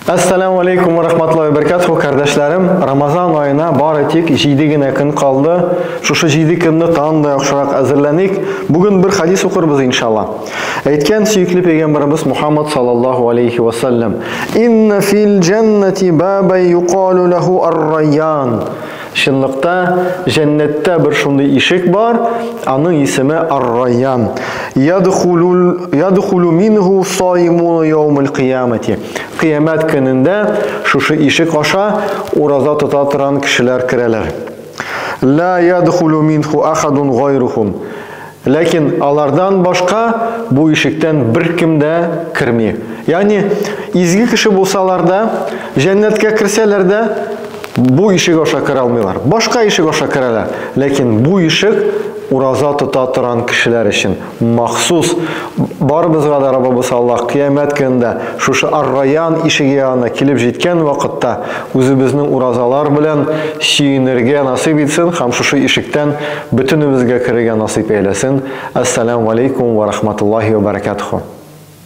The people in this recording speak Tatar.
Әссәламү алейкум ва рахматуллаһи ва баракатуху, кардәшләрем. Рамазан аена бары тик 7 генә көн калды. Шушы 7 көнне тагын да яхшырак әзерләник. Бүген бер хадис укырбыз иншалла. Әйткән сөекле пәйгамбәребез Мухаммад саллаллаһу алейхи ва саллям: "Инна фил җаннати бабай юкалу лаху ар-райян." Чынлыкта җәннәттә бер шундый ишек бар, аның исеме Ар-Райян. Ядхулул ядхулу минху саимуна яумал кыямати. Кыямәт көнендә шушы ишек аша ураза тота торган кешеләр керәләр. Ла ядхулу минху ахадун гайрухум. Ләкин алардан башка бу ишектән беркем дә керми. Ягъни изге кеше булсалар да, җәннәткә керсәләр дә, бу ишек аша керә алмыйлар. Башка ишек аша керәләр. Ләкин бу ишек ураза тота торган кешеләр өчен махсус. Барыбызга да Раббыбыз Аллаһ кыямәт көнендә шушы Ар-Райян ишеге янына килеп җиткән вакытта үзебезнең уразалар белән сөенергә насыйп итсен һәм шушы ишектән бөтенебезгә керергә насыйп әйләсен. Әссәламү алейкум ва рахматуллаһи ва баракатуху.